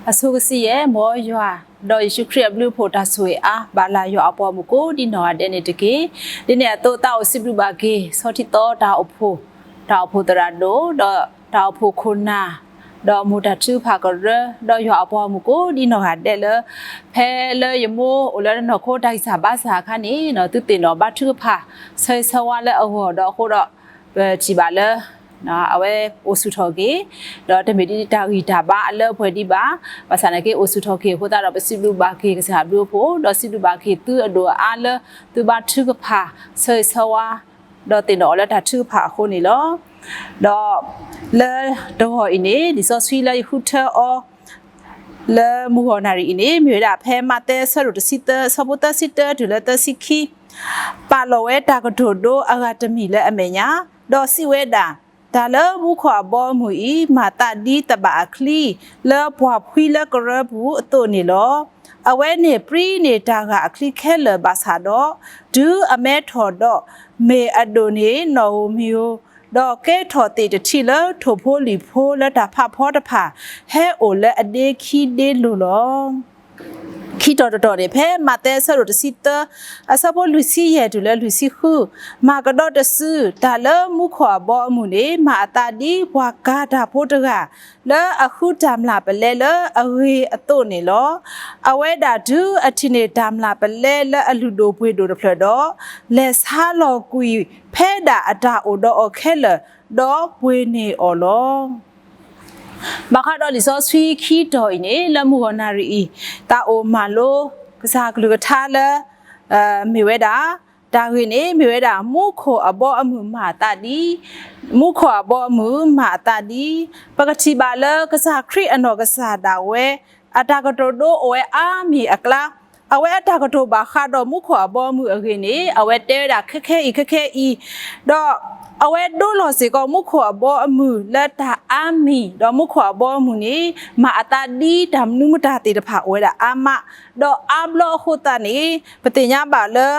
အဆိကစံးယဲၢ်, မ်ယွၤ, ဒီးယ့ၣ်ၡူးခရံာ်အဘျုးအဖှိၣ်တၢ်ဆိၣ်ဂ့ၤအါ ဘၣ်လၢယွၤအပှၤဂီၢ်မုၢ်ကိးဒ်နီၢ်ဂၤဒဲးန့ၣ်တက့ၢ်. ဒ်န့ၣ်အသိးသးအိၣ်စံးဘျုးဘၣ်က့ၤ ဆီထံသီတၢ်အိၣ်ဖှိၣ်, တၢ်အိၣ်ဖှိၣ်သရၣ်ဒိၣ်, ဒီးတၢ်အိၣ်ဖှိၣ်ခိၣ်နၢ်, ဒီးမိၢ်တၢ်ထုကဖၣ်ကရၢ, ဒီးယွၤအပှၤဂီၢ်မုၢ်ကိးဒ်နီၢ်ဂၤဒဲးလၢ ဖဲလၢယမိၢ်အိၣ်လၢတနီၢ်ခိတၢ်ဂံၢ်စၢ်ဘါစၢ်အခါန့ၣ် သုသ့ၣ်နီၣ်ဘါထုကဖၣ် ဆၢဂ့ၤဆၢဝါလၢအဂီၢ်ဒီးအဃိဒီး ပထံၣ်ဘၣ်လၢ အဝဲအိၣ်ဆူၣ်ထီၣ်က့ၤ, ဒီးတမ့ၢ်ဒ်တၢ်ဂံၢ်တၢ်ဘါအလၢအပှဲၤဒံးဘၣ်. ဘၣ်ဆၣ်နာ်က့အိၣ်ဆူၣ်ထီၣ်က့ၤအဃိသတးဒီး ပစံးဘျုးဘၣ်က့ၤကစၢ်အဘျုးအဖှိၣ်, ဒီးစံးဘျုးဘၣ်က့ၤသုအဒိၣ်အအါလၢ သုဘါထုကဖၣ် ဆၢဂ့ၤဆၢဝါ ဒီးသ့ၣ်နီၣ်အီၤလၢတၢ်ထုကဖၣ်အဃိန့ၣ်လီၤ. ဒီးလၢတဂီၢ်အံၤန့ၣ် လံာ်စီဆှံလၢယဃုထၢအီၤ လၢမုၢ်ဂီၢ်နၣ်ရံၣ်အံၤန့ၣ် မ့ၢ်ဝဲဒၣ်ဖဲမးသဲအဆၢဒိၣ်တဆံသၢ အဆၢဖိသၢဆံတၢတုၤလၢသၢဆံခံ, ပာ်လီၤဝဲတၢ်ကတိၤဒိအဂၤတမံၤလၢအမဲာ်ညါ, ဒီးစံးဝဲဒၣ်, တၢ်လၢမူခိၣ်အဘီအမုၢ်အံၤ မၤသးဒ်သဘၣ်အချံ လၢပှၤဖှံလၢကရၢပူၤအသိးန့ၣ်လီၤ. အဝဲန့ၣ်ပြံန့ၢ်တၢ်ဂၢ်အချံခဲလၢာ်ဘၣ်ဆၣ်ဒီး, တုၤအမဲထီၣ်ဒီး, မ့ၢ်အဒိၣ်န့ၢ်နီၣ်ဧိၤမံၤဧိၤ, ဒီးကဲထီၣ်သ့ၣ်တထံၣ်လၢထိၣ်ဖိလံၣ်ဖိလၢတၢ်ဖးဖီတဖၣ် ဟဲအိၣ်လၢအဒ့ခံဒ့လိၤလီၤ. ခံတီၤတတီၤန့ၣ် ဖဲမးသဲအဆၢဒိၣ်တဆံသၢ အဆၢဖိလွံၢ်ဆံယဲၢ်တုၤလၢလွံၢ်ဆံဃု, မၤကဒီးတစု, တၢ်လၢမူခိၣ်အဘီအမုၢ်န့ၣ် မၤအသးဒ်ပှၤကၤတၢ်ဖိတဂၤ လၢအဃုတၢ်မျၢ်ပလဲလၢအဂ့ၤအသိးန့ၣ်လီၤ. အဝဲဒၣ်တုၤအထံၣ်န့ၢ်တၢ်မျၢ်ပလဲလၢအလုၢ်ဒိၣ်ပှ့ၤဒိၣ်တဖျၢၣ်ဒီး, လဲၤဆါလီၤကွံာ်ဖဲဒၣ်အတၢ်အိၣ်ဒီးအီၤခဲလၢာ်, ဒီးပှ့ၤန့ၢ်အီၤလီၤ. ဘၣ်ဃးဒီးလံာ်စီဆှံခံတီၤအံၤန့ၣ် လၢမုၢ်ဂီၢ်နၣ်ရံၣ်အံၤ သးအိၣ်မၤလိကစၢ်ကလုၢ်ကထါလၢ မ့ၢ်ဝဲဒၣ်, တၢ်ဂ့ၢ်န့ၣ် မ့ၢ်ဝဲဒၣ် မူခိၣ်အဘီအမုၢ်မၤအသးဒ်, မူခိၣ်အဘီအမုၢ်မၤအသးဒ်, ပကထံၣ်ဘၣ်လၢကစၢ်ခရံာ်အနီၢ်ကစၢ်ဒၣ်ဝဲ အတၢ်ကတိၤဒိအိၣ်ဝဲအါမံၤအကျါ, အဝဲအတၢ်ကတိၤဘၣ်ဃးဒီးမူခိၣ်အဘီအမုၢ်အဂ့ၢ်န့ၣ် အဝဲတဲဝဲဒၣ်ခဲခဲအံၤခဲခဲအံၤ, ဒီးအဝဲဒိလီၤစ့ၢ်ကီးမူခိၣ်အဘီအမုၢ်လၢတၢ်အါမံၤ, ဒီးမူခိၣ်အဘီအမုၢ်န့ၣ် မၤအသးဒ်တၢ်မနုၤမတၤသ့ၣ်တဖၣ်အိၣ်ဝဲဒၣ်အါမး, ဒီးအါဘျီအဃိသတးန့ၣ် ပသ့ၣ်ညါဘၣ်လၢ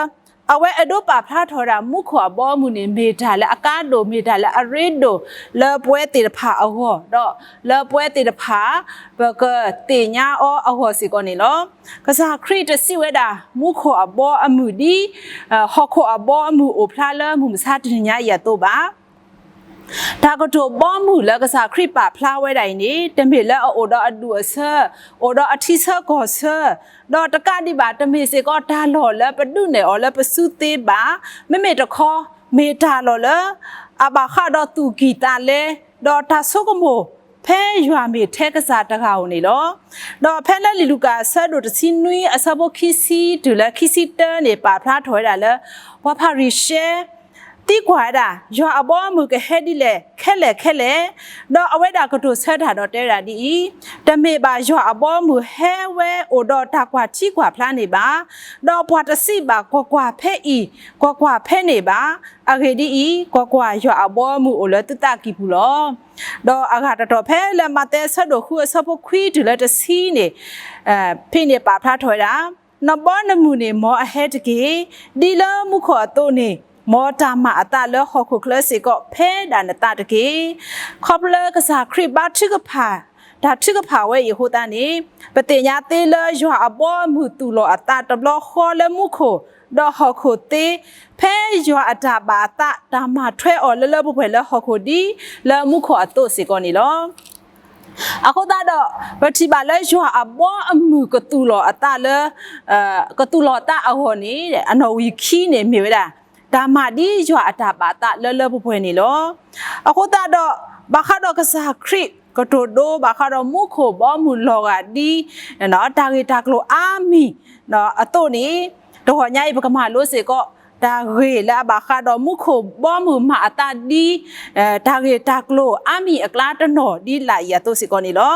အဝဲအဲၣ်ဒိးပာ်ဖျါထီၣ်ဝဲဒၣ်မူခိၣ်အဘီအမုၢ်န့ၣ် မ့ၢ်တၢ်လၢအကါဒိၣ် မ့ၢ်တၢ်လၢအရ့ဒိၣ် လၢပဝဲသ့ၣ်တဖၣ်အဂီၢ် ဒီးလၢပဝဲသ့ၣ်တဖၣ် ပကသ့ၣ်ညါအီၤအဂီၢ်စ့ၢ်ကီးန့ၣ်လီၤ. ကစၢ်ခရံာ်တစံးဝဲဒၣ် မူခိၣ်အဘီအမုၢ်ဒ် ဟီၣ်ခိၣ်အဘီအမုၢ်အိၣ်ဖျါလၢမုၢ်မဆါတနံၤညါအံၤအသိးဘၣ်. တၢ်ကတိၤဘီမုၢ်လၢကစၢ်ခရံာ်ပာ်ဖျါဝဲဒၣ်အံၤန့ၣ် တမ့ၢ်လၢအအိၣ်ဒီးအဒူၣ်အဆၢ, အိၣ်ဒီးအထံဆၢကီၢ်ဆၢ, ဒီးတကးဒံးဘၣ် တမ့ၢ်စ့ၢ်ကီးတၢ်လီၢ်လၢပဒုးနဲၣ်အီၤလၢပစုသ့ဘၣ်, မ့မ့ၢ်တခီ မ့ၢ်တၢ်လီၢ်လၢ အဘၣ်ဃးဒီးသူၣ်ကံၢ်သးလဲ, ဒီးတၢ်ဆိကမိၣ် ဖဲယွၤမ့ၢ်ထဲကစၢ်တဂၤဧိၤန့ၣ်လီၤ. ဒီးဖဲလၢလံာ်လူၤကၣ်အဆၢဒိၣ်တဆံနွံအဆၢဖိခံဆံတုၤလၢခံဆံတၢန့ၣ် ပာ်ဖျါထီၣ်ဝဲဒၣ်လၢ ပှၤဖၤရံၤၡဲ သံကွၢ်ဝဲဒၣ် ယွၤအဘီအမုၢ်ကဟဲဒ်လဲၣ်ခဲလၢာ်ခဲလၢာ်, ဒီးအဝဲဒၣ်ကတိၤဆၢတၢ်ဒီးတဲဝဲဒၣ်ဒ်အံၤ, တမ့ၢ်ဘၣ်ယွၤအဘီအမုၢ်ဟဲဝဲအိၣ်ဒီးတၢ်ကွၢ်ထံကွၢ်ဖျါန့ၣ်ဘၣ်, ဒီးပှၤတစံးဘၣ်ကွၢ်ကွၢ်ဖဲအံၤ, ကွၢ်ကွၢ်ဖဲန့ၣ်ဘၣ်, အဂ့ၢ်ဒ်အံၤ, ကွၢ်ကွၢ်ယွၤအဘီအမုၢ်အိၣ်လၢသုသးကံၢ်ပူၤလီၤ. ဒီးအဂၤတတီၤဖဲလၢမးသဲအဆၢဒိၣ်ဃုအဆၢဖိခွံတုၤလၢတဆံန့ၣ် ဖဲန့ၣ်ပာ်ဖျါထီၣ်ဝဲဒၣ်, နဘီနမုၢ်န့ၣ်မ်အဟဲတက့ၢ်. ဒ်လၢမူခိၣ်အသိးန့ၣ် မ်တၢ်မၤအသးလၢဟီၣ်ခိၣ်ချၢစ့ၢ်ကီးဖဲဒၣ်နသးတက့ၢ်. ခီဖျိကစၢ်ခရံာ်ဘါထုကဖၣ်, တၢ်ထုကဖၣ်ဝဲအံၤအဃိသတးန့ၣ် ပသ့ၣ်ညါသ့လၢယွၤအဘီအမုၢ်သူၣ်လီၤအသးတဘျီဃီလၢမူခိၣ်, ဒီးဟီၣ်ခိၣ်သ့, ဖဲယွၤအတၢ်ဘၣ်အသးတၢ်မၤထွဲအီၤလၢလၢပှဲၤပှဲၤလၢဟီၣ်ခိၣ်ဒ်လၢမူခိၣ်အသိးစ့ၢ်ကီးန့ၣ်လီၤ. အဃိသတးဒီး ပထံၣ်ဘၣ်လၢယွၤအဘီအမုၢ်ကသူၣ်လီၤအသးလၢ ကသူၣ်လီၤအသးအဂီၢ်န့ၣ် အနီၣ်ဝံာ်ခံန့ၣ်မ့ၢ်ဝဲဒၣ် တၢ်မၤဒ်ယွၤအတၢ်ဘၣ်သးလၢလၢပှဲၤပှဲၤန့ၣ်လီၤ. အဃိသတးဒီး ဘၣ်ဃးဒီးကစၢ်ခရံာ်ကတိၤဒိ ဘၣ်ဃးဒီးမူခိၣ်ဘီမုၢ်လီၤဂာ်ဒ် တၢ်ဂ့ၢ်တၢ်ကျိၤအါမံၤအသိးန့ၣ် တဂီၤညါအံၤပကမၤလိစ့ၢ်ကီး တၢ်ဂ့ၢ်လၢအဘၣ်ဃးဒီးမူခိၣ်ဘီမုၢ်မၤအသးဒ် တၢ်ဂ့ၢ်တၢ်ကျိၤအါမံၤအကျါတနီၤဒ်လာ်အံၤအသိးစ့ၢ်ကီးန့ၣ်လီၤ.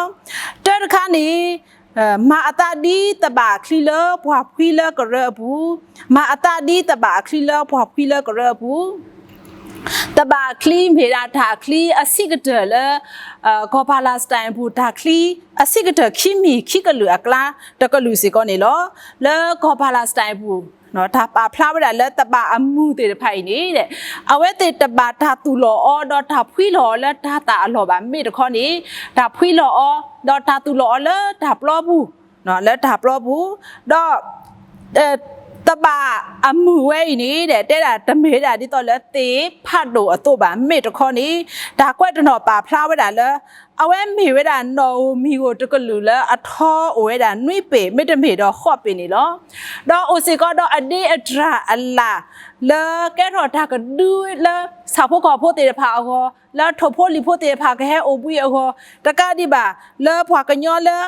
တၢတခါန့ၣ် မၤအသးဒ်သဘၣ်အချံလၢပှၤဖှံလၢကရၢအပူၤ, မၤအသးဒ်သဘၣ်အချံလၢပှၤဖှံလၢကရၢအပူၤ တဘးအချံမ့ၢ်ဝဲဒၣ်တၢ်ချံအဆံးကတၢၢ်လၢ ကီၢ် Palestine အပူၤ တၢ်ချံအဆံးကတၢၢ်ခံမံၤခံကလုာ်အကျါ တကလုာ်စ့ၢ်ကီးန့ၣ်လီၤ. လၢကီၢ် Palestine အပူၤ တၢ်ပာ်ဖျါဝဲဒၣ်လၢတဘးအမုၢ်သ့ၣ်တဖၣ်အံၤန့ၣ် အဝဲသ့ၣ်တဘးတၢ်သူၣ်လီၤအီၤ ဒီးတၢ်ဖှံလီၤအီၤလၢတၢ်သၣ်အလီၢ်ဘၣ် မ့ၢ်တခီန့ၣ် တၢ်ဖှံလီၤအီၤ ဒီးတၢ်သူၣ်လီၤအီၤလၢတၢ်ပျီပူၤ လၢတၢ်ပျီပူၤ, ဒီး တဘးအမုၢ်ဝဲအံၤန့ၣ် တဲဒၣ်တမ့ၢ်ဝဲဒၣ်ဒ်သိးလၢသ့ၣ်ဖးဒိၣ်အသိးဘၣ် မ့ၢ်တခီန့ၣ် တၢ်ကွဲးတနီၤပာ်ဖျါဝဲဒၣ်လၢ အဝဲမ့ၢ်ဝဲဒၣ်နီၣ်ဧိၤမံၤဧိၤတကလုာ်လၢအထီအိၣ်ဝဲဒၣ်နွံပ့ၤ မ့တမ့ၢ်ဒီးဃိးပ့ၤန့ၣ်လီၤ. ဒီးအိၣ်စ့ၢ်ကီးဒီးအဒ့အတြၢ်အလၣ် လၢကဲထီၣ်တၢ်ကဒုလၢ ဆၣ်ဖိကီၢ်ဖိသ့ၣ်တဖၣ်အဂီၢ် လၢထိၣ်ဖိလံၣ်ဖိသ့ၣ်တဖၣ်ကဟဲအိၣ်ဘှံးအဂီၢ် တကးဒံးဘၣ် လၢပှၤကညီလၢ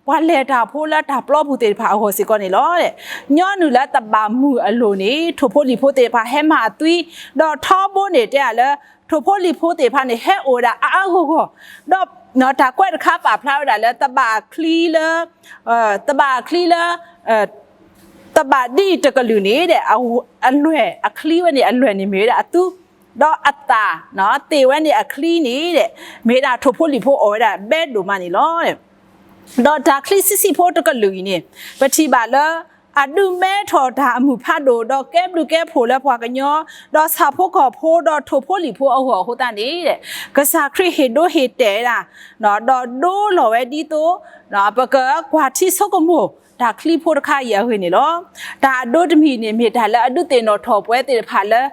ပှၤလဲၤတၢ်ဖိလၢတၢ်ပျီပူၤသ့ၣ်တဖၣ်အဂီၢ်စ့ၢ်ကီးန့ၣ်လီၤ. ညီနုၢ်လၢတဘးမုၢ်အလိၤန့ၣ် ထိၣ်ဖိလံၣ်ဖိသ့ၣ်တဖၣ်ဟဲမၤအသွံ ဒီးထီဘိန့ၣ်တဲဒၣ်လၢ ထိၣ်ဖိလံၣ်ဖိသ့ၣ်တဖၣ်န့ၣ် ဟဲအိၣ်ဝဲဒၣ်အါအါဂီၢ်ဂီၢ် ဒီးတၢ်ကွဲးတခါပာ်ဖျါဝဲဒၣ်လၢတဘးအချံလၢ တဘးအချံလၢ တဘးဒ်အံၤတကလုာ်န့ၣ် အလွဲၢ်အချံဝဲန့ၣ် အလွဲၢ်န့ၣ်မ့ၢ်ဝဲဒၣ်အသူ ဒီးအသၣ် သ့ၣ်ဝဲန့ၣ်အချံန့ၣ် မ့ၢ်ဝဲဒၣ်ထိၣ်ဖိလံၣ်ဖိအိၣ်ဝဲဒၣ်ဘဲဒိၣ်မးန့ၣ်လီၤ. ဒီးတၢ်ချံဆံးဆံးဖိတကလုာ်အံၤန့ၣ် ပထံၣ်ဘၣ်လၢ အဒုးမဲထီၣ်တၢ်အမုာ်ဖးဒိၣ် ဒီးကဲဘျုးကဲဖှိၣ်လၢပှၤကညီ ဒီးဆၣ်ဖိကီၢ်ဖိ ဒီးထိၣ်ဖိလံၣ်ဖိအဂီၢ်အဃိသတးန့ၣ် ကစၢ်ခရံာ်ဟ့ၣ်ဒိဟ့ၣ်တဲာ်ဝဲဒၣ် ဒီးဒိလီၤဝဲဒ်သိး ပကကွၢ်ထံဆိကမိၣ် တၢ်ချံဖိတခါအံၤအဂ့ၢ်န့ၣ်လီၤ. တၢ်အဒိတမံၤန့ၣ် မ့ၢ်တၢ်လၢအဒုးသ့ၣ်နီၣ်ထီၣ်ပဝဲသ့ၣ်တဖၣ်လၢ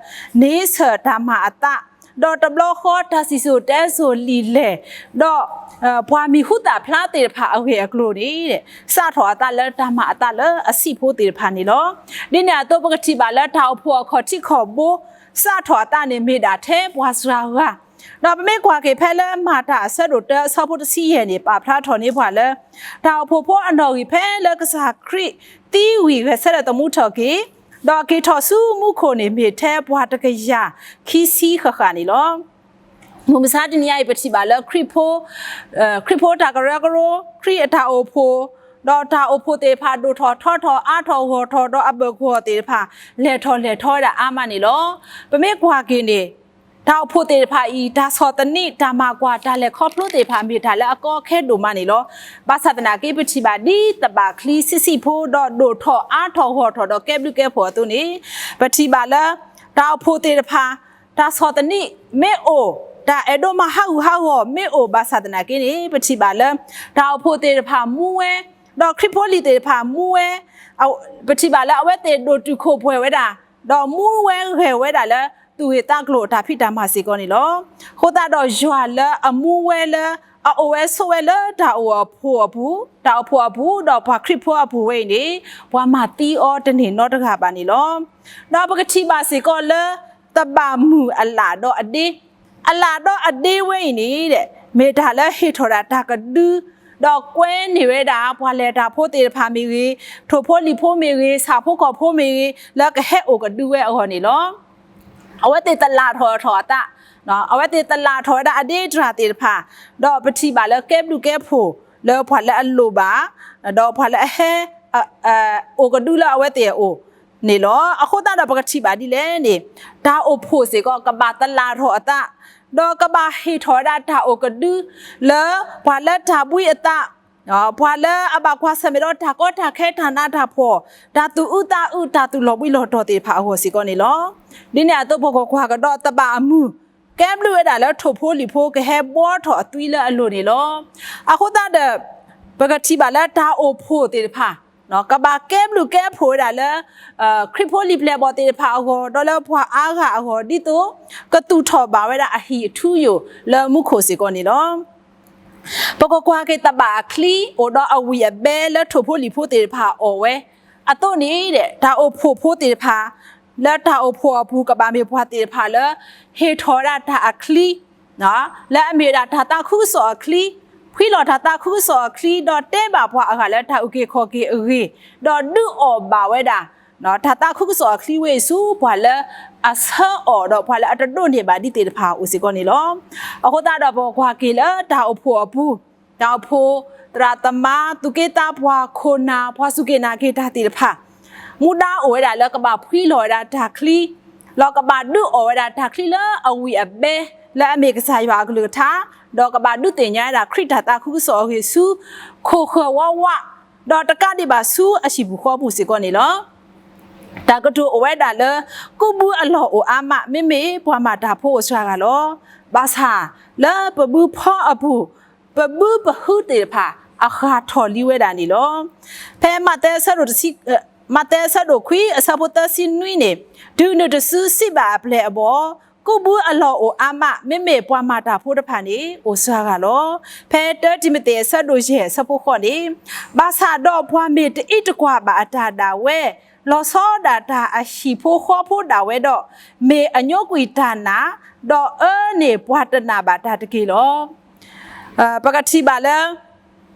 န့ဆၢၣ်တၢ်မၤအသး ဒီးတဘျီဃီတၢ်စံၣ်စိၤတဲစိၤလံာ်လဲၢ် ဒီး ပှၤမံၤဟူသၣ်ဖျါသ့ၣ်တဖၣ်အဂ့ၢ်အကျိၤန့ၣ် စးထီၣ်အသးလၢတၢ်မၤအသးလၢအဆံးဖိသ့ၣ်တဖၣ်န့ၣ်လီၤ. ဒ်န့ၣ်အသိးပကထံၣ်ဘၣ်လၢတၢ်အိၣ်ဖှိၣ်အခီၣ်ထံးခီၣ်ဘိ စးထီၣ်အသးန့ၣ်မ့ၢ်ဒၣ်ထဲပှၤစှၤဂၤ ဒီးပမ့ၢ်ကွၢ်က့ၤဖဲလၢမၤတၢ်အဆၢဒိၣ်တၢအဆၢဖိတဆံယဲၢ်န့ၣ် ပာ်ဖျါထီၣ်န့ၢ်ပှၤလၢ တၢ်အိၣ်ဖှိၣ်ဖိအနီၣ်ဂံၢ်ဖဲလၢကစၢ်ခရံာ်သံဝံၤဂဲၤဆၢထၢၣ်သမူထီၣ်က့ၤ ဒီးက့ၤထီၣ်ဆူမူခိၣ်န့ၣ် မ့ၢ်ထဲပှၤတကယၤခံဆံဃၣ်ဃၣ်န့ၣ်လီၤ. မုၢ်မဆါတနံၤအံၤ ပထံၣ်ဘၣ်လၢခရံာ်ဖိ ခရံာ်ဖိတၢ်ကရၢကရိ ခရံာ်အတၢ်အိၣ်ဖှိၣ် ဒီးတၢ်အိၣ်ဖှိၣ်သ့ၣ်တဖၣ်ဒိၣ်ထီၣ်ထီထီၣ်အါထီၣ်ဂီၢ်ထီၣ် ဒီးအဘၢၣ်ကဝီၤသ့ၣ်တဖၣ် လဲၤထီၣ်လဲၤထီဝဲဒၣ်အါမးန့ၣ်လီၤ. ပမ့ၢ်ကွၢ်က့ၤန့ၣ် တၢ်အိၣ်ဖှိၣ်သ့ၣ်တဖၣ်အံၤ တၢ်ဆီၣ်သနံး တၢ်မၤကွၢ် တၢ်လဲၤခီဖျိသ့ၣ်တဖၣ် မ့ၢ်တၢ်လၢအကီအခဲဒိၣ်မးန့ၣ်လီၤ. ဘၣ်ဆၣ်သနာ်က့ ပထံၣ်ဘၣ်ဒ်တဘးချံဆံးဆံးဖိ ဒီးဒိၣ်ထီၣ်အါထီၣ်ဂီၢ်ထီၣ် ဒီးကဲဘျုးကဲဖှိၣ်အသိးန့ၣ် ပထံၣ်ဘၣ်လၢ တၢ်အိၣ်ဖှိၣ်သ့ၣ်တဖၣ် တၢ်ဆီၣ်သနံးမ့ၢ်အိၣ် တၢ်အဲၣ်ဒိးမၤဟးဂူာ်ဟးဂီၤမ့ၢ်အိၣ်ဘၣ်ဆၣ်သနာ်က့န့ၣ် ပထံၣ်ဘၣ်လၢ တၢ်အိၣ်ဖှိၣ်သ့ၣ်တဖၣ်မူဝဲ ဒီးခရံာ်ဖိလံၤသ့ၣ်တဖၣ်မူဝဲ ပထံၣ်ဘၣ်လၢအဝဲသ့ၣ်ဒိၣ်တုာ်ခိၣ်ပှဲၤဝဲဒၣ် ဒီးမူဝဲဂဲၤဝဲဒၣ်လၢ သူၣ်ဂ့ၤသးကျိၤတၢ်ဖံးတၢ်မၤစ့ၢ်ကီးန့ၣ်လီၤ. အဃိသတးဒီးယွၤလၢအမူဝဲလၢ အအိၣ်ဝဲဆိးဝဲလၢတၢ်အိၣ်ဖှိၣ်အပူၤ, တၢ်အိၣ်ဖှိၣ်အပူၤ ဒီးပှၤခရံာ်ဖိအပူၤဝဲအံၤန့ၣ် ပှၤမၤသံအီၤတန့ၢ်နီတဂၤဘၣ်န့ၣ်လီၤ. ဒီးပကထံၣ်ဘၣ်စ့ၢ်ကီးလၢ တဘးမုၢ်အလၣ်ဒီးအဒ့, အလၣ်ဒီးအဒ့ဝဲအံၤန့ၣ် မ့ၢ်တၢ်လၢဟ့ၣ်ထီၣ်ဒၣ်တၢ်ကဒု ဒီးကွဲန့ၢ်ဝဲဒၣ် ပှၤလဲၤတၢ်ဖိသ့ၣ်တဖၣ်မ့ၢ်ဂ့ၤ, ထိၣ်ဖိလံၣ်ဖိမ့ၢ်ဂ့ၤ, ဆၣ်ဖိကီၢ်ဖိမ့ၢ်ဂ့ၤ လၢကဟဲအိၣ်ကဒုဝဲအဂီၢ်န့ၣ်လီၤ. အဝဲသ့ၣ်သလၣ်ထီၣ်ထီၣ်အသး, အဝဲသ့ၣ်သလၣ်ထီၣ်ဝဲဒၣ်အဒ့တြၢ်သ့ၣ်တဖၣ်, ဒီးပထံၣ်ဘၣ်လၢကဲဘျုးကဲဖှိၣ်လၢပှၤလၢအလိၣ်ဘၣ်, ဒီးပှၤလၢအဟဲ အိၣ်ကဒုလၢအဝဲသ့ၣ်အအိၣ်န့ၣ်လီၤ. အဃိသတးဒီးပကထံၣ်ဘၣ်ဒ်လဲၣ်န့ၣ်, တၢ်အိၣ်ဖှိၣ်စ့ၢ်ကီးကဘၣ်သလၣ်ထီၣ်အသး, ဒီးကဘၣ်ဟ့ၣ်ထီၣ်ဝဲဒၣ်တၢ်အိၣ်ကဒု လၢပှၤလၢတၢ်ဘှံးအသး ပှၤလၢအဘၣ်ကွၢ်ဆၢၣ်မဲာ်ဒီးတၢ်ကီတၢ်ခဲတၢ်နးတၢ်ဖှီၣ်, တၢ်သူၣ်အုးသးအုး တၢ်သူၣ်လီၤဘှံးလီၤတီၤသ့ၣ်တဖၣ်အဂီၢ်စ့ၢ်ကီးန့ၣ်လီၤ. ဒ်န့ၣ်အသိးပကကွၢ်ကဒီးတဘးအမုၢ် ကဲဘျုးဝဲဒၣ်လၢထိၣ်ဖိလံၣ်ဖိကဟဲဘှီထီၣ်အသွံလၢအလိၤန့ၣ်လီၤ. အဃိသတးဒီး ပကထံၣ်ဘၣ်လၢတၢ်အိၣ်ဖှိၣ်သ့ၣ်တဖၣ် ကဘၣ်ကဲဘျုးကဲဖှိၣ်ဝဲဒၣ်လၢ ခရံာ်ဖိလံာ်ပျဲၢ်ဘီၣ်သ့ၣ်တဖၣ်အဂီၢ် ဒီးလၢပှၤအါဂၤအဂီၢ် ဒ်သိးကသူၣ်ထီၣ်ဘၣ်ဝဲဒၣ်အဟံၣ်အထူအယိာ်လၢမူခိၣ်စ့ၢ်ကီးန့ၣ်လီၤ. ပကကွၢ်က့ၤတဘးအချံ အိၣ်ဒီးအဝံၣ်အဘဲလၢထိၣ်ဖိလံၣ်ဖိသ့ၣ်တဖၣ်အီၣ်ဝဲအသိးန့ၣ် တၢ်အိၣ်ဖှိၣ်ဖိသ့ၣ်တဖၣ် လၢတၢ်အိၣ်ဖှိၣ်အပူၤကဘၣ်မ့ၢ်ပှၤသ့ၣ်တဖၣ်လၢ ဟ့ၣ်ထီၣ်ဝဲဒၣ်တၢ်အချံ လၢအမ့ၢ်ဝဲဒၣ်တၢ်သးခုကစီၣ်အချံ, ဖှံလီၤတၢ်သးခုကစီၣ်အချံ ဒီးတဲဘၣ်ပှၤအဂၤလၢတၢ်အုၣ်က့ၤခီၣ်က့ၤအဂ့ၢ်, ဒီးဒုးအီၣ်ဘၣ်ဝဲဒၣ် တၢ်သးခုကစီၣ်အချံဝဲအံၤဆူပှၤလၢအဆၢအီၣ်ဒီးပှၤလၢအတဒိးန့ၢ်ဘၣ်ဒ်သ့ၣ်တဖၣ်အိၣ်စ့ၢ်ကီးန့ၣ်လီၤ. အဃိသတးဒီးပကကွၢ်က့ၤလၢတၢ်အိၣ်ဖှိၣ်အပူၤ, တၢ်အိၣ်ဖှိၣ်သရၣ်သမါ သူၣ်က့သးပှၢ် ခိၣ်နၢ် ပှၤစူၢ်က့ၤနာ်က့ၤတၢ်သ့ၣ်တဖၣ် မူဒါအိၣ်ဝဲဒၣ်လၢကဘၣ်ဖှံလီၤဝဲဒၣ်တၢ်ချံ ဒီးကဘၣ်ဒုးအီၣ်ဝဲဒၣ်တၢ်ချံလၢအဝံၣ်အဘဲ လၢအမ့ၢ်ကစၢ်ယွၤအကလုၢ်ကထါ, ဒီးကဘၣ်ဒုးသ့ၣ်ညါဝဲဒၣ်ခရံာ်တၢ်သးခုကစီၣ်အဂ့ၢ်ဆူ ခိၣ်ဃၢၤဝးဝး, ဒီးတကးဒံးဘၣ်ဆူအဟံၣ်ပူၤဃီပူၤစ့ၢ်ကီးန့ၣ်လီၤ. တၢ်ကတိၤအိၣ်ဝဲဒၣ်လၢ ကူးဘုအလီၢ်အိၣ်အါမး မ့မ့ၢ်ပှၤမၤတၢ်ဖိအိၣ်စှၤဂၤလီၤ. ဘၣ်ဆၣ်လၢပဘုဖီအပူၤ ပဘုပဟုသ့ၣ်တဖၣ် အဃၣ်ထီၣ်လံဝဲဒၣ်န့ၣ်လီၤ. ဖဲမးသဲအဆၢဒိၣ်တဆံ မးသဲအဆၢဒိၣ်ခွံအဆၢဖိသၢဆံနွံန့ၣ်, တုၤနုၤတစုစံးဘၣ်အပျဲၢ်အဘီၣ်, ကူးဘုအလီၢ်အိၣ်အါမး မ့မ့ၢ်ပှၤမၤတၢ်ဖိတဖၣ်န့ၣ် အိၣ်စှၤဂၤလီၤ. ဖဲတၢတံၤမသ့းအဆၢဒိၣ်ယဲၢ်အဆၢဖိဃိးန့ၣ်, ဘၣ်ဆၣ်ဒီးပှၤမ့ၢ်တအံးတကွၢ်ဘၣ်အတၢ်ဒၣ်ဝဲ, လီၤဆီဒၣ်တၢ်အဟံၣ်ဖိဃီဖိဒၣ်ဝဲဒီး, မ့ၢ်အညိကွံာ်တၢ်နာ်, ဒီးအၢန့ၢ်ပှၤတနာ်ဘၣ်တၢ်တက့ၢ်လီၤ. ပကထံၣ်ဘၣ်လၢ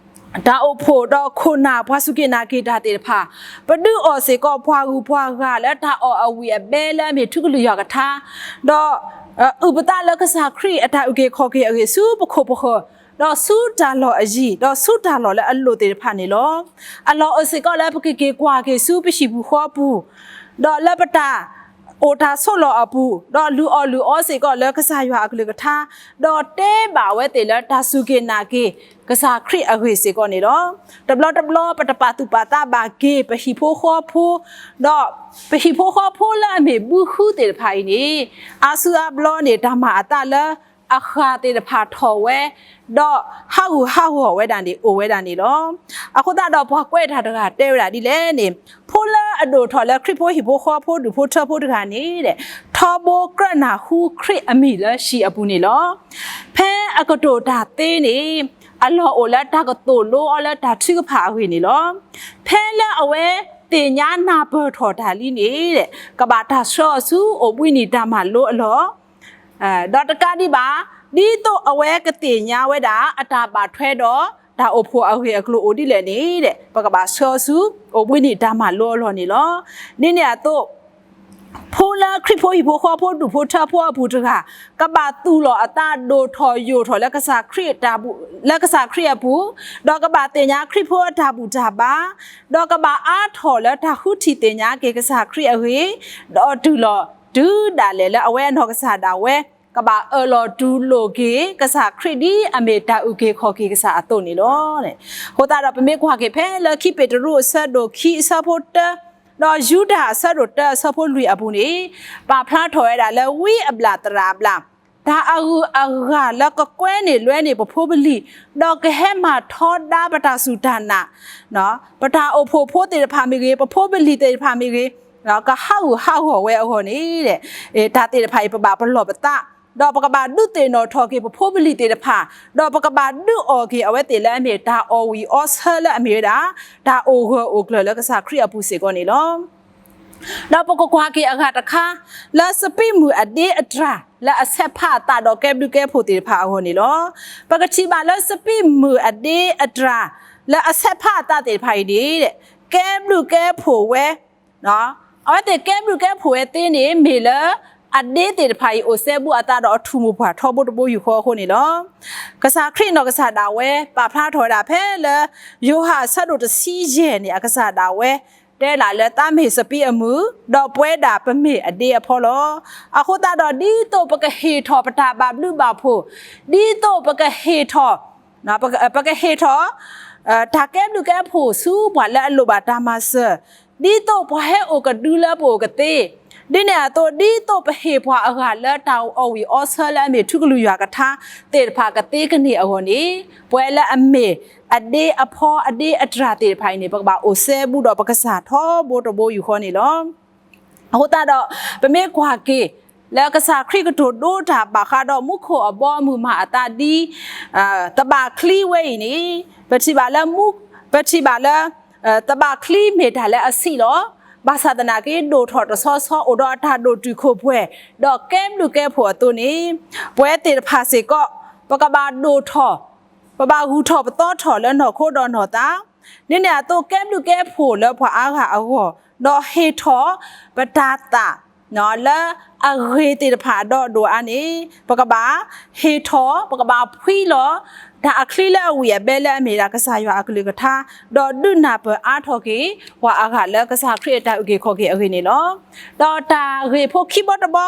တၢ်အိၣ်ဖှိၣ်ဒီးခိၣ်နၢ်ပှၤစူၢ်က့ၤနာ်က့ၤတၢ်သ့ၣ်တဖၣ်, ပဒုးအီၣ်စ့ၢ်ကီးပှၤဂုၤပှၤဂၤလၢတၢ်အီၣ်အဝံၣ်အဘဲလၢအမ့ၢ်ထူကလုၢ်ယွၤကထါ, ဒီး အုၣ်ပသးလၢကစၢ်ခရံာ်အတၢ်အုၣ်က့ၤခီၣ်က့ၤအဂ့ၢ်ဆူပခိၣ်ပဃၢၤ, ဒီးဆူတၢ်လီၢ်အယံၤ, ဒီးဆူတၢ်လီၢ်လၢအလိၣ်သ့ၣ်တဖၣ်န့ၣ်လီၤ. အလီၢ်အိၣ်စ့ၢ်ကီးလၢပကက့ၤကွၢ်က့ၤဆူပဟံၣ်ပူၤဃီပူၤ, ဒီးလၢပတၢ် အိၣ်တၢ်ဆိးလီၢ်အပူၤ, ဒီးလုၢ်အီၣ်လုၢ်အီစ့ၢ်ကီးလၢကစၢ်ယွၤအကလုၢ်ကထါ, ဒီးတဲဘၣ်ဝဲသ့ၣ်လၢတၢ်စူၢ်က့ၤနာ်က့ၤ ကစၢ်ခရံာ်အဂ့ၢ်စ့ၢ်ကီးန့ၣ်လီၤ. တဘျီတဘျီပတပာ်သူၣ်ပာ်သးဘၣ်က့ၤပဟံၣ်ဖိဃီဖိ, ဒီးပဟံၣ်ဖိဃီဖိလၢအမ့ၢ်ဘုဃုသ့ၣ်တဖၣ်အံၤန့ၣ်, အါစုအါဘျီန့ၣ် တၢ်မၤအသးလၢ အဃၢ်သ့ၣ်တဖၣ်ထီၣ်ဝဲ, ဒီးဟးဂူာ်ဟးဂီၤဝဲဒၣ်န့ၣ် အိၣ်ဝဲဒၣ်န့ၣ်လီၤ. အဃိသတးဒီးပှၤကွဲးတၢ်တဂၤတဲဝဲဒၣ်ဒ်လဲၣ်န့ၣ်, ဖိလၢအဒိၣ်ထီၣ်လၢခရံာ်ဖိဟံၣ်ဖိဃီဖိဒူၣ်ဖိထၢဖိတဂၤန့ၣ်, ထီဘိကြၢးနၢ်ဟူခရံာ်အမံၤလၢဟံၣ်အပူၤန့ၣ်လီၤ. ဖဲအကတိၤတၢ်သ့န့ၣ်, အလီၢ်အိၣ်လၢတၢ်ကသိၣ်လိအီၤလၢတၢ်ထုကဖၣ်အဂ့ၢ်န့ၣ်လီၤ. ဖဲလၢအဝဲသ့ၣ်ညါနၢ်ပၢၢ်ထီၣ်တၢ်လံန့ၣ်, ကဘၣ်တၢ်ဆှၢအီၤဆူအိၣ်ဘှံးနံၤတၢ်မၤလိအလီၢ် ဒီးတကးဒံးဘၣ်, ဒ်သိးအဝဲကသ့ၣ်ညါဝဲဒၣ် အတၢ်ဘၣ်ထွဲဒီးတၢ်အိၣ်ဖှိၣ်အဂ့ၢ်အကျိၤအိၣ်ဒ်လဲၣ်န့ၣ်, ပကဘၣ်ဆှၢဆူ အိၣ်ဘှံးနံၤတၢ်မၤလိအလီၢ်န့ၣ်လီၤ. ဒ်န့ၣ်အသိး, ဖိလၢခရံာ်ဖိဟံၣ်ဖိဃီဖိဒူၣ်ဖိထၢဖိအပူၤတဂၤ, ကဘၣ်သူၣ်လီၤအသးဒိၣ်ထီၣ်ယိာ်ထီၣ်လၢ လၢကစၢ်ခရံာ်အပူၤ, ဒီးကဘၣ်သ့ၣ်ညါခရံာ်ဖိအတၢ်ဘူၣ်တၢ်ဘါ, ဒီးကဘၣ်အါထီၣ်လၢတၢ်ဃုထံၣ်သ့ၣ်ညါက့ၤကစၢ်ခရံာ်အဂ့ၢ်, ဒီးတုၤလီၤတုၤဒၣ်လဲာ်လၢအဝဲအနီၢ်ကစၢ်ဒၣ်ဝဲ ကဘၣ်အၢၣ်လီၤတူၢ်လိာ်က့ၤ ကစၢ်ခရံာ်ဒ်အမ့ၢ်တၢ်အုၣ်က့ၤခီၣ်က့ၤကစၢ်အသိးန့ၣ်လီၤ. အဃိသတးဒီးပမ့ၢ်ကွၢ်က့ၤဖဲလၢ ခံပ့းတရူးအဆၢဒိၣ်ခံအဆၢဖိတၢ, ဒီးယူဒၤအဆၢဒိၣ်တၢအဆၢဖိလွံၢ်အပူၤန့ၣ်, ပာ်ဖျါထီၣ်ဝဲဒၣ်လၢဝံအဘျၣ်သရၣ်အဘျၣ်, တၢ်အဂုၤအဂၤလၢကကွဲန့ၢ်လွဲန့ၢ်ပဖိပလံၤ, ဒီးကဟဲမၤထီဒါပတၢ်စူၢ်တၢ်နာ်, ပတၢ်အိၣ်ဖှိၣ်ဖိသ့ၣ်တဖၣ်မ့ၢ်ဂ့ၤ, ပဖိပလံၤသ့ၣ်တဖၣ်မ့ၢ်ဂ့ၤ, ကဟးဂူာ်ဟးဂီၤဝဲအဂီၢ်န့ၣ်, တၢ်သ့ၣ်တဖၣ်အံၤပဘၣ်ပလီၢ်ပသး, ဒီးပကဘၣ်ဒုးသ့ၣ်နီၣ်ထီၣ်က့ၤပဖိပလံၤသ့ၣ်တဖၣ်, ဒီးပကဘၣ်ဒုးအီၣ်က့ၤအဝဲသ့ၣ်လၢအမ့ၢ်တၢ်အီၣ်ဝံၣ်အီဆၢလၢအမ့ၢ်ဝဲဒၣ် တၢ်အိၣ်ဂၢၢ်အိၣ်ကျၢၤလၢကစၢ်ခရံာ်အပူၤစ့ၢ်ကီးန့ၣ်လီၤ. ဒီးပကကွၢ်က့ၤအဂၤတခါ, လၢစပံးမုၢ်အဒ့အတြၢ်လၢအဆဲးဖးအသးဒီးကဲဘျုးကဲဖှိၣ်သ့ၣ်တဖၣ်အဂီၢ်န့ၣ်လီၤ. ပကထံၣ်ဘၣ်လၢစပံးမုၢ်အဒ့အတြၢ်လၢအဆဲးဖးအသးသ့ၣ်တဖၣ်အံၤန့ၣ်, ကဲဘျုးကဲဖှိၣ်ဝဲ အဝဲသ့ၣ်ကဲဘျုးကဲဖှိၣ်ဝဲသ့န့ၣ် မ့ၢ်လၢအဒ့သ့ၣ်တဖၣ်အံၤ အိၣ်စဲဘူးအသးဒီးအထူၣ်မိၢ်ပှၢ်ထီဘိတဘိယူၢ်ဃီအဃိန့ၣ်လီၤ. ကစၢ်ခရံာ်နီၢ်ကစၢ်ဒၣ်ဝဲ ပာ်ဖျါထီၣ်ဝဲဒၣ်ဖဲလၢ ယိၤဟၣ်အဆၢဒိၣ်တဆံယဲၢ်န့ၣ် အကစၢ်ဒၣ်ဝဲ တဲဒၣ်လၢသးမ့ၢ်စပံးအမုၢ်, ဒီးပဝဲဒၣ်ပမ့ၢ်အဒ့အဖီလီၤ. အဃိသတးဒီးဒ်သိးပကဟ့ၣ်ထီၣ်ပတၢ်ဘၣ်ဘျုးဘၣ်ဖှိၣ်, ဒ်သိးပကဟ့ၣ်ထီၣ် ပကဟ့ၣ်ထီၣ် တၢ်ကဲဘျုးကဲဖှိၣ်ဆူပှၤလၢအလိၣ်ဘၣ်တၢ်မၤစၢၤ, ဒ်သိးပှၤဟဲအိၣ်ကဒုလၢပအိၣ်ကသ့, ဒ်န့ၣ်အသိး ဒ်သိးပဟ့ၣ်ပှၤအဂၤလၢတၢ်အီၣ်ဝံၣ်အီဆၢလၢအမ့ၢ်ထူကလုၢ်ယွၤကထါသ့ၣ်တဖၣ်ကသ့ကန့ၢ်အဂီၢ်န့ၣ်, ပဝဲလၢအမ့ၢ်အဒ့အဖီအဒ့အတြၢ်သ့ၣ်တဖၣ်အံၤန့ၣ် ပကဘၣ်အိၣ်စဲဘူးဒီးပကစၢ်ထီဘိတဘိယူၢ်ဃီန့ၣ်လီၤ. အဃိသတးဒီး ပမ့ၢ်ကွၢ်က့ၤ လၢကစၢ်ခရံာ်ကတိၤဒိတၢ်ဘၣ်ဃးဒီးမူခိၣ်အဘီအမုၢ်မၤအသးဒ် သဘၣ်ချံဝဲအံၤန့ၣ်, ပထံၣ်ဘၣ်လၢ ပထံၣ်ဘၣ်လၢ သဘၣ်ချံမ့ၢ်တၢ်လၢအဆံးလီၤ. ဘၣ်ဆၣ်သနာ်က့ ဒိၣ်ထီၣ်တဆီဆီ အိၣ်ဒီးအတၢ်ဒိၣ်တုာ်ခိၣ်ပှဲၤ ဒီးကဲဘျုးကဲဖှိၣ်အသိးန့ၣ်, ပဝဲသ့ၣ်တဖၣ်စ့ၢ်ကီး ပကဘၣ်ဒိၣ်ထီၣ် ပဘၣ်ဂုၢ်ထီၣ်ပသီထီၣ်လၢနီၢ်ခိဒီးနီၢ်သး, ဒ်န့ၣ်အသိး ကဲဘျုးကဲဖှိၣ်လၢပှၤအါဂၤအဂီၢ်, ဒီးဟ့ၣ်ထီၣ်ပတၢ်သး လၢအဂ့ၤသ့ၣ်တဖၣ်အဒီဒိၣ်အါန့ၣ် ပကဘၣ်ဟ့ၣ်ထီၣ် ပကဘၣ်ဖှံလီၤ တၢ်အချံလၢအဝံၣ်အဘဲလၢအမ့ၢ်ဒၣ်ကစၢ်ယွၤအကလုၢ်ကထါ ဒီးဒုးနၢ်ပၢၢ်အါထီၣ်က့ၤ ပှၤအဂၤလၢကစၢ်ခရံာ်အတၢ်အုၣ်က့ၤခီၣ်က့ၤအဂ့ၢ်န့ၣ်လီၤ. ဒီးတၢ်ဂ့ၢ်ဖိခံဘီတဘီ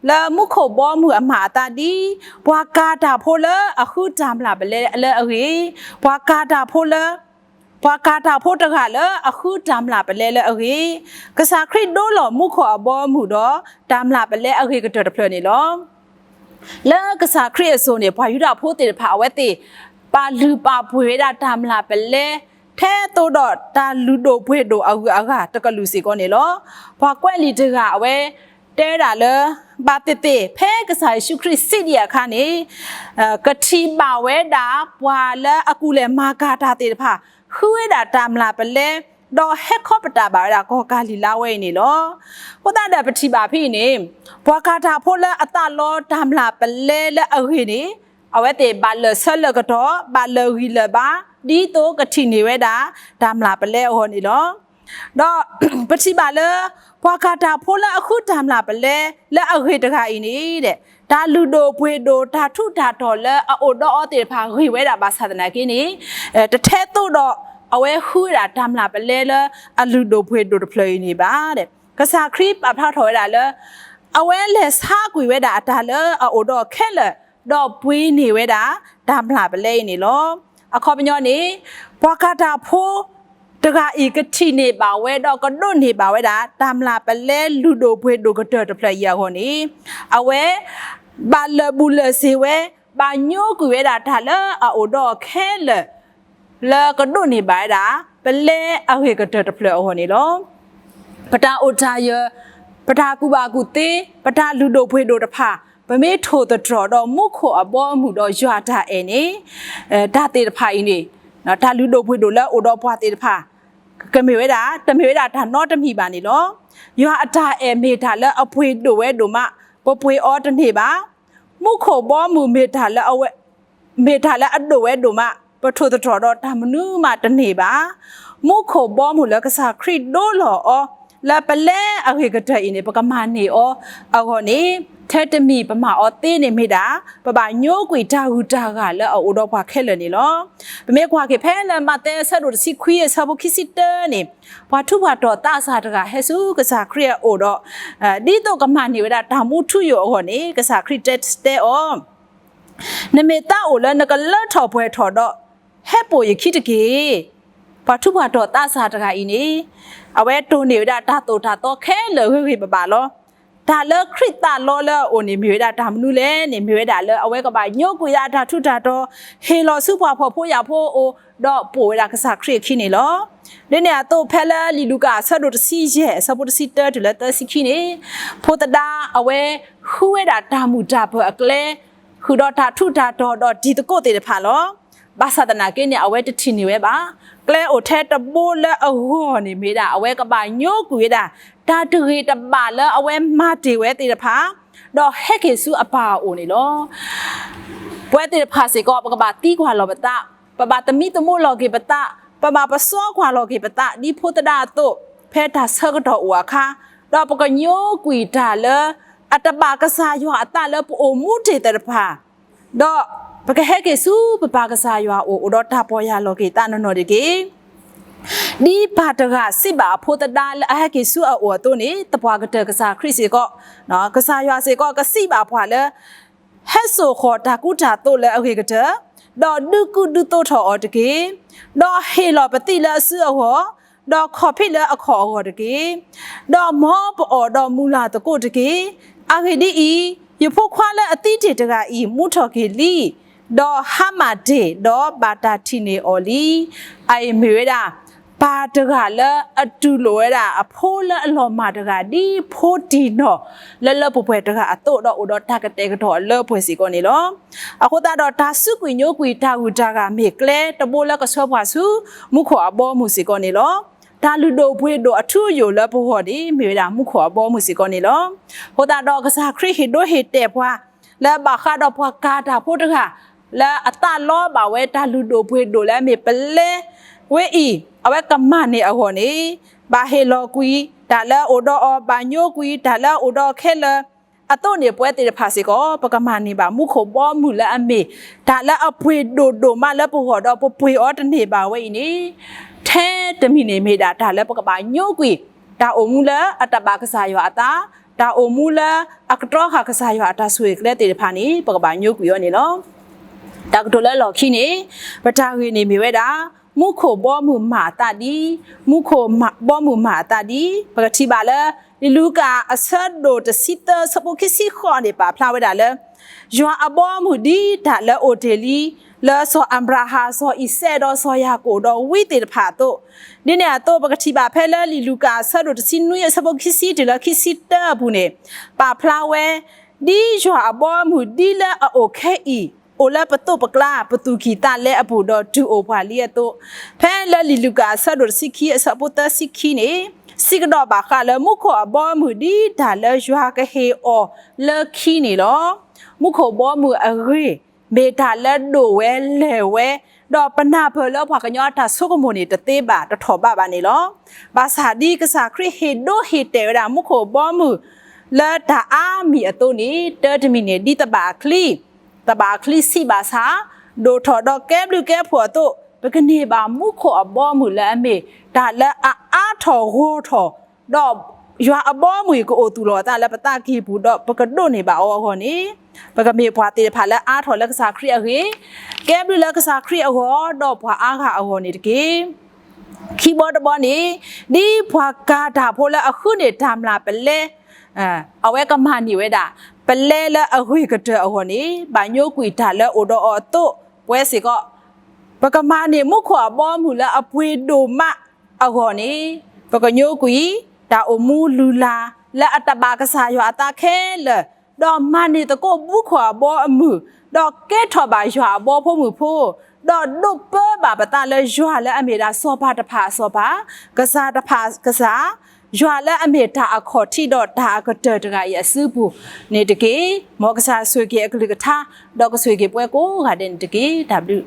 လၢမူခိၣ်ဘီမုၢ်အမၤအသးဒ် ပှၤကၤတၢ်ဖိလၢအဃုတၢ်မျၢ်ပလဲလၢအဂ့ၢ်, ပှၤကၤတၢ်ဖိလၢ ပှၤကၤတၢ်ဖိတဂၤလၢအဃုတၢ်မျၢ်ပလဲလၢအဂ့ၢ်, ကစၢ်ခရံာ်ဒိလီၤမူခိၣ်အဘီအမုၢ်ဒီး တၢ်မျၢ်ပလဲအဂ့ၢ်ကတၢၢ်တဖျၢၣ်န့ၣ်လီၤ. လၢကစၢ်ခရံာ်အစိၤန့ၣ် ပှၤယူဒၤဖိသ့ၣ်တဖၣ်အဝဲသ့ၣ် ပာ်လုၢ်ပာ်ပှ့ၤဝဲဒၣ်တၢ်မျၢ်ပလဲ ထဲသိးဒီးတၢ်လုၢ်ဒိၣ်ပှ့ၤဒိၣ်အဂုၤအဂၤတကလုာ်စ့ၢ်ကီးန့ၣ်လီၤ. ပှၤကွဲးလံာ်တဂၤအဝဲ တဲဝဲဒၣ်လၢ ဘၣ်သ့ၣ်သ့ၣ် ဖဲကစၢ်ယ့ၣ်ၡူးခရံာ်စံးဒံးအခါန့ၣ် ကထံၣ်ဘၣ်ဝဲဒၣ် ပှၤလၢအကူၣ်လဲၤမၤကၤတၢ်သ့ၣ်တဖၣ် ဃုဝဲဒၣ်တၢ်မျၢ်ပလဲ ဒီးဟဲခီပတာ်ဘၣ်ဝဲဒၣ်ကီၢ်ကၤလံၤလါဝဲအံၤန့ၣ်လီၤ. အဃိသတးဒီးပထံၣ်ဘၣ်ဖဲအံၤန့ၣ် ပှၤကၤတၢ်ဖိလၢအသးလီတၢ်မျၢ်ပလဲလၢအဂ့ၢ်န့ၣ် အဝဲသ့ၣ်ဘၣ်လၢာ်ဆၢလၢာ်ကတီၢ် ဘၣ်လၢာ်ဂံၢ်လၢာ်ဘါ ဒ်သိးကထံၣ်န့ၢ်ဝဲဒၣ် တၢ်မျၢ်ပလဲအဂီၢ်န့ၣ်လီၤ. ဒီးပထံၣ်ဘၣ်လၢ ပှၤကၤတၢ်ဖိလၢအဃုတၢ်မျၢ်ပလဲလၢအဂ့ၢ်တဂၤအံၤန့ၣ် တၢ်လုၢ်ဒိၣ်ပှ့ၤဒိၣ် တၢ်ထူးတၢ်တီၤလၢအအိၣ်ဒီးအီၤသ့ၣ်တဖၣ်ဂ့ၤဝဲဒၣ်ဘၣ်ဆၣ်သနာ်က့န့ၣ် တထဲသိးဒီးအဝဲဃုဝဲဒၣ်တၢ်မျၢ်ပလဲလၢအလုၢ်ဒိၣ်ပှ့ၤဒိၣ်တဖျၢၣ်အံၤန့ၣ်ဘၣ်. ကစၢ်ခရံာ်ပာ်ဖျါထီၣ်ဝဲဒၣ်လၢ အဝဲလဲၤဆါကွံာ်ဝဲဒၣ်အတၢ်လၢအအိၣ်ဒီးခဲလၢာ် ဒီးပှ့ၤန့ၢ်ဝဲဒၣ်တၢ်မျၢ်ပလဲအံၤန့ၣ်လီၤ. အခီပညီန့ၣ် ပှၤကၤတၢ်ဖိ တဂၤအံၤကထံၣ်န့ၢ်ဘၣ်ဝဲဒီးကဒိးန့ၢ်ဘၣ်ဝဲဒၣ် တၢ်မျၢ်ပလဲလုၢ်ဒိၣ်ပှ့ၤဒိၣ်ကတၢၢ်တဖျၢၣ်အံၤအဂီၢ်န့ၣ် အဝဲ ဘၣ်လၢာ်ဘူၣ်လၢာ်စ့ၤဝဲ ဘၣ်ညိကွံာ်ဝဲဒၣ်တၢ်လၢအအိၣ်ဒီးအီၤခဲလၢာ် လၢကဒိးန့ၢ်ဘၣ်ဝဲဒၣ် ပလဲအဂ့ၢ်ကတၢၢ်တဖျၢၣ်အဂီၢ်န့ၣ်လီၤ. ပတၢ်အိၣ်တၢ်ယၢၤ ပတၢ်ကူၣ်ဘၣ်ကူၣ်သ့ ပတၢ်လုၢ်ဒိၣ်ပှ့ၤဒိၣ်တဖၣ် ပမ့ၢ်ထိၣ်သတြီၤဒီးမူခိၣ်အဘီအမုၢ်ဒီးယွၤအတၢ်အဲၣ်န့ၣ် တၢ်သ့ၣ်တဖၣ်အံၤန့ၣ် တၢ်လုၢ်ဒိၣ်ပှ့ၤဒိၣ်လၢအိၣ်ဒီးပှၤသ့ၣ်တဖၣ် ကမ့ၢ်ဝဲဒၣ် တမ့ၢ်ဝဲဒၣ်တၢ်နီတမံၤဘၣ်န့ၣ်လီၤ. ယွၤအတၢ်အဲၣ်မ့ၢ်တၢ်လၢအပှ့ၤဒိၣ်ဝဲဒိၣ်မး ပပှ့ၤအီၤတန့ၢ်ဘၣ်. မူခိၣ်ဘီမုၢ်မ့ၢ်တၢ်လၢအဝဲ မ့ၢ်တၢ်လၢအဒိၣ်ဝဲဒိၣ်မး ပထိၣ်သတြီၤဒီးတၢ်မနုၤမးတန့ၢ်ဘၣ်. မူခိၣ်ဘီမုၢ်လၢကစၢ်ခရံာ်ဒိလီၤအီၤ လၢပလဲအဂ့ၢ်ကတၢၢ်အံၤန့ၣ် ပကမၤန့ၢ်အီၤအဂီၢ်န့ၣ် ထဲတမံၤပမၤအီၤသ့န့ၣ်မ့ၢ်ဒၣ် ပဘၣ်ညိကွံာ်တၢ်ဂုၤတၢ်ဂၤလၢအအိၣ်ဒီးပှၤခဲလၢာ်န့ၣ်လီၤ. ပမ့ၢ်ကွၢ်က့ၤဖဲလၢမးသဲအဆၢဒိၣ်တဆံခွံအဆၢဖိခံဆံတၢန့ၣ် ပှၤထူးပှၤတီၤသးစၢ်တဂၤဟဲဆူကစၢ်ခရံာ်အအိၣ်ဒီး ဒ်သိးကမၤန့ၢ်ဝဲဒၣ်တၢ်မူထူယိာ်အဂီၢ်န့ၣ် ကစၢ်ခရံာ်တဲတဲအီၤ နမ့ၢ်သးအိၣ်လၢနကလၢထီၣ်ပှဲၤထီၣ်ဒီး ဟဲပိာ်ယခံတက့ၢ်. ပှၤထူးပှၤတီၤသးစၢ်တဂၤအံၤန့ၣ် အဝဲတိၢ်န့ၢ်ဝဲဒၣ်တၢ်သိၣ်တၢ်သီခဲလၢာ်ဂ့ၤဂ့ၤဘၣ်ဘၣ်လီၤ. တၢ်လၢခရံာ်သးလီလၢအအိၣ်န့ၣ် မ့ၢ်ဝဲဒၣ်တၢ်မနုၤလဲၣ်န့ၣ် မ့ၢ်ဝဲဒၣ်လၢအဝဲကဘၣ်ညိကွံာ်ဒၣ်တၢ်ထူးတၢ်တီၤ ဟ့ၣ်လီၤဆူပှၤဖှီၣ်ဖိယာ်ဖိအအိၣ် ဒီးပိာ်ဝဲဒၣ်ကစၢ်ခရံာ်အခံန့ၣ်လီၤ. ဒ်န့ၣ်အသိးဖဲလၢလံာ်လူၤကၣ်အဆၢဒိၣ်တဆံယဲၢ် အဆၢဖိတဆံတၢတုၤလၢသၢဆံခံန့ၣ် ဖိသဒါအဝဲဃုဝဲဒၣ်တၢ်မုာ်တၢ်ပၢၤအကျဲ ဃုာ်ဒီးတၢ်ထူးတၢ်တီၤဒီးတံၤသကိးသ့ၣ်တဖၣ်လီၤ. ဘၣ်ဆၣ်သနာ်က့န့ၣ် အဝဲတထံၣ်န့ၢ်ဝဲဘၣ်. ကျဲအိၣ်ထဲတဘိလၢအဂီၢ်န့ၣ်မ့ၢ်ဒၣ် အဝဲကဘၣ်ညိကွံာ်ဝဲဒၣ် တၢ်တဂ့ၤတဘၣ်လၢအဝဲမၤတ့ၢ်ဝဲသ့ၣ်တဖၣ် ဒီးဟဲက့ၤဆူအပၢ်အအိၣ်န့ၣ်လီၤ. ပဝဲသ့ၣ်တဖၣ်စ့ၢ်ကီး ပကဘၣ်သံကွၢ်လီၤပသး, ပဘၣ်သမံသမိးလီၤက့ၤပသး, ပဘၣ်ပစီကွၢ်လီၤက့ၤပသး ဒ်ဖိသဒါအသိး ဖဲတၢ်ဆၢကတီၢ်အိၣ်အခါ, ဒီးပကညိကွံာ်တၢ်လၢ အတဘၣ်ကစၢ်ယွၤအသးလၢပအိၣ်မူတ့ၢ်သ့ၣ်တဖၣ် ဒီးပကဟဲက့ၤဆူပပၢ်ကစၢ်ယွၤအအိၣ် အိၣ်ဒီးတၢ်ပီၢ်ယၢ်လီၤက့ၤသးနီၢ်နီၢ်တက့ၢ်. ဒ်ပၢ်တဂၤစံးဘၣ်အဖိသဒါလၢအဟဲက့ၤဆူအအိၣ်အသိးန့ၣ် သပှၢ်ကတၢၢ်ကစၢ်ခရံာ်စ့ၢ်ကီး, ကစၢ်ယွၤစ့ၢ်ကီးကစံးဘၣ်ပှၤလၢ ဟဲစိာ်ဃီၤတၢ်ကူတၢ်သိးလၢအဂ့ၤကတၢၢ်, ဒီးဒုးကူဒုးသိးထီၣ်အီၤတက့ၢ်. ဒီးဟ့ၣ်လီၤပသံးလၢအစုအဂီၢ်, ဒီးခီၣ်ဖံးလၢအခီၣ်အဂီၢ်တက့ၢ်. ဒီးမ်ပအီၣ်ဒီးမုၢ်လၢ်သကိးတက့ၢ်. အဂ့ၢ်ဒ်အံၤ, ယဖိခွါလၢအသံတ့ၢ်တဂၤအံၤ မူထီၣ်က့ၤလံ. ဒီးဟါမၢ်တ့ၢ်, ဒီးဘၣ်တၢ်ထံၣ်န့ၢ်အီၤလံ. အအံၤမ့ၢ်ဝဲဒၣ် ပၢ်တဂၤလၢအတူၢ်လိာ်ဝဲဒၣ်အဖိလၢအလီၤမၢ်တဂၤ ဒ်ဖိတံၢ်နီၢ်လၢလၢပှဲၤပှဲၤတဂၤအသိး ဒီးအိၣ်ဒီးတၢ်ကတဲာ်ကတီၤအလၢပှဲၤစ့ၢ်ကီးန့ၣ်လီၤ. အဃိသတးဒီးတၢ်စူးကွံာ်ညိကွံာ်တၢ်ဂုၤတၢ်ဂၤမ့ၢ်ကျဲတဘိလၢကဆှၢပှၤဆူ မူခိၣ်အဘီအမုၢ်စ့ၢ်ကီးန့ၣ်လီၤ. တၢ်လုၢ်ဒိၣ်ပှ့ၤဒိၣ်အထူအယိာ်လၢပဂီၢ်န့ၣ် မ့ၢ်ဝဲဒၣ်မူခိၣ်အဘီအမုၢ်စ့ၢ်ကီးန့ၣ်လီၤ. အဃိသတးဒီးကစၢ်ခရံာ်ဟ့ၣ်ဒိဟ့ၣ်တဲာ်ပှၤ လၢဘၣ်ဃးဒီးပှၤကၤတၢ်ဖိတဂၤ လၢအသးလီဘၣ်ဝဲတၢ်လုၢ်ဒိၣ်ပှ့ၤဒိၣ်လၢအမ့ၢ်ပလဲဝဲအံၤ အဝဲကမၣ်န့ၢ်အဂီၢ်န့ၣ် ဘၣ်ဟ့ၣ်လီၤကွံာ်တၢ်လၢအအိၣ်ဒီးအီၤ, ဘၣ်ညိကွံာ်တၢ်လၢအအိၣ်ဒီးအီၤခဲလၢာ်အသိးန့ၣ်, ပဝဲသ့ၣ်တဖၣ်စ့ၢ်ကီး ပကမၤန့ၢ်ဘၣ်မူခိၣ်ဘီမုၢ်လၢအမ့ၢ် တၢ်လၢအပှ့ၤဒိၣ်ဒိၣ်မးလၢပဂီၢ်ဒီး ပပှ့ၤအီၤတန့ၢ်ဘၣ်ဝဲအံၤန့ၣ်, ထဲတမံၤန့ၣ်မ့ၢ်ဒၣ်တၢ်လၢပကဘၣ်ညိကွံာ် တၢ်အိၣ်မူလၢအတဘၣ်ကစၢ်ယွၤအသး, တၢ်အိၣ်မူလၢအကတီဃာ်ကစၢ်ယွၤအတၢ်ဆိၣ်ဂ့ၤကျဲသ့ၣ်တဖၣ်န့ၣ် ပကဘၣ်ညိကွံာ်အီၤန့ၣ်လီၤ. တၢ်ကတိၤလၢလီၢ်ခံန့ၣ်, ပတၢ်ဂ့ၢ်န့ၣ်မ့ၢ်ဝဲဒၣ် မူခိၣ်ဘီမုၢ်မၤအသးဒ်, မူခိၣ်ဘီမုၢ်မၤအသးဒ်, ပကထံၣ်ဘၣ်လၢ လံာ်လူၤကၣ်အဆၢဒိၣ်တဆံသၢ ဆၢဖိခံဆံဃိးန့ၣ် ပာ်ဖျါဝဲဒၣ်လၢ ယွၤအဘီအမုၢ်ဒ်တၢ်လၢအိၣ်တ့ၢ်လံ လၢစီၤအၤဘြၤဟၣ်, စီၤအံၤစဲး, ဒီးစီၤယၤကိာ်, ဒီးဝံသ့ၣ်တဖၣ်အသိး, ဒ်န့ၣ်အသိး ပကထံၣ်ဘၣ်ဖဲလၢလံာ်လူၤကၣ်အဆၢဒိၣ်တဆံနွံ အဆၢဖိခံဆံတုၤလၢခံဆံတၢအပူၤန့ၣ်, ပာ်ဖျါဝဲ ဒ်ယွၤအဘီအမုၢ်ဒ်လၢအအိၣ်ခဲအံၤ, အိၣ်လၢပသိးပကျါ ပသူၣ်ကံၢ်သးလဲအပူၤ ဒီးတုၤအိၣ်ပှၤလံအသိး, ဖဲလၢလံာ်လူၤကၣ်အဆၢဒိၣ်တဆံခံ အဆၢဖိသၢဆံခံန့ၣ်, စံးကဒီးဘၣ်ဃးလၢမူခိၣ်အဘီအမုၢ်ဒ်တၢ်လၢယွၤကဟ့ၣ်အီၤလၢခံန့ၣ်လီၤ. မူခိၣ်ဘီမုၢ်အဂ့ၢ် မ့ၢ်တၢ်လၢဒိၣ်ဝဲလဲၢ်ဝဲ, ဒီးပနၢ်ပၢၢ်လၢပှၤကညီအတၢ်ဆိကမိၣ်န့ၣ် တသ့ဘၣ်တထီၣ်ဘးဘၣ်န့ၣ်လီၤ. ဘၣ်ဆၣ်ဒ်ကစၢ်ခရံာ်ဟ့ၣ်ဒိဟ့ၣ်တဲာ်ဝဲဒၣ် မူခိၣ်ဘီမုၢ် လၢတၢ်အါမံၤအသိးန့ၣ်, တၢ်တမံၤန့ၣ် ဒ်သဘၣ်အချံ, သဘၣ်အချံဆံးဘၣ်ဆၣ်, ဒိၣ်ထီၣ်ဒီးကဲဘျုးကဲဖှိၣ်အသိး, ပကန့ၢ်ဘၣ်မူခိၣ်အဘီမုၢ်လၢအမ့ၢ် တၢ်လၢအအါထီၣ်ဂီၢ်ထီၣ်, ဒီးယွၤအဘီအမုၢ်အံၤ ကအိၣ်သူၣ်လီၤအသးလၢပသးကံၢ်ပူၤ ဒီးပကဒိးန့ၢ်ဘၣ်အီၤအဂီၢ်န့ၣ်, ပကမ့ၢ်ပှၤသ့ၣ်တဖၣ်လၢအါထီၣ်လၢကစၢ်ခရံာ်အဂ့ၢ်, ကဲဘျုးလၢကစၢ်ခရံာ်အဂီၢ် ဒီးပှၤအါဂၤအဂီၢ်န့ၣ်တက့ၢ်. ခံဘီတဘီန့ၣ်, ဒ်ပှၤကၤတၢ်ဖိလၢအဃုန့ၢ်တၢ်မျၢ်ပလဲ, အဝဲကမၤန့ၢ်ဝဲဒၣ် ပလဲလၢအဂ့ၤကတၢၢ်အဂီၢ်န့ၣ်, ဘၣ်ညိကွံာ်တၢ်လၢအိၣ်ဒီးအီၤအသိး, ပဝဲစ့ၢ်ကီး ပကမၤန့ၢ်မူခိၣ်အဘီအမုၢ်လၢအပှ့ၤဒိၣ်မးအဂီၢ်န့ၣ်, ပကညိကွံာ် တၢ်အိၣ်မူလုၢ်လၢ် လၢအတဘၣ်ကစၢ်ယွၤအသးခဲလၢာ်, ဒီးမၤန့ၢ်သကိးမူခိၣ်အဘီအမုၢ်, ဒီးကဲထီၣ်ဘၣ်ယွၤအဘီဖိမုၢ်ဖိ, ဒီးဒိးပၢဘၣ်ပသးလၢယွၤလၢအမ့ၢ်ဒၣ်စီၤပၤတဖၣ်အစီၤပၤ, ကစၢ်တဖၣ်ကစၢ်, ယွၤလၢအမ့ၢ်တၢ်အခီၣ်ထံးဒီးတၢ်အကတၢၢ်တဂၤအံၤအစုပူၤန့ၣ်တက့ၢ်. မ်ကစၢ်ဆိၣ်ဂ့ၤအကလုၢ်ကထါ, ဒီးကဆိၣ်ဂ့ၤပှၤကိးဂၤဒဲးန့ၣ်တက့ၢ်. တၢ်ဘျုး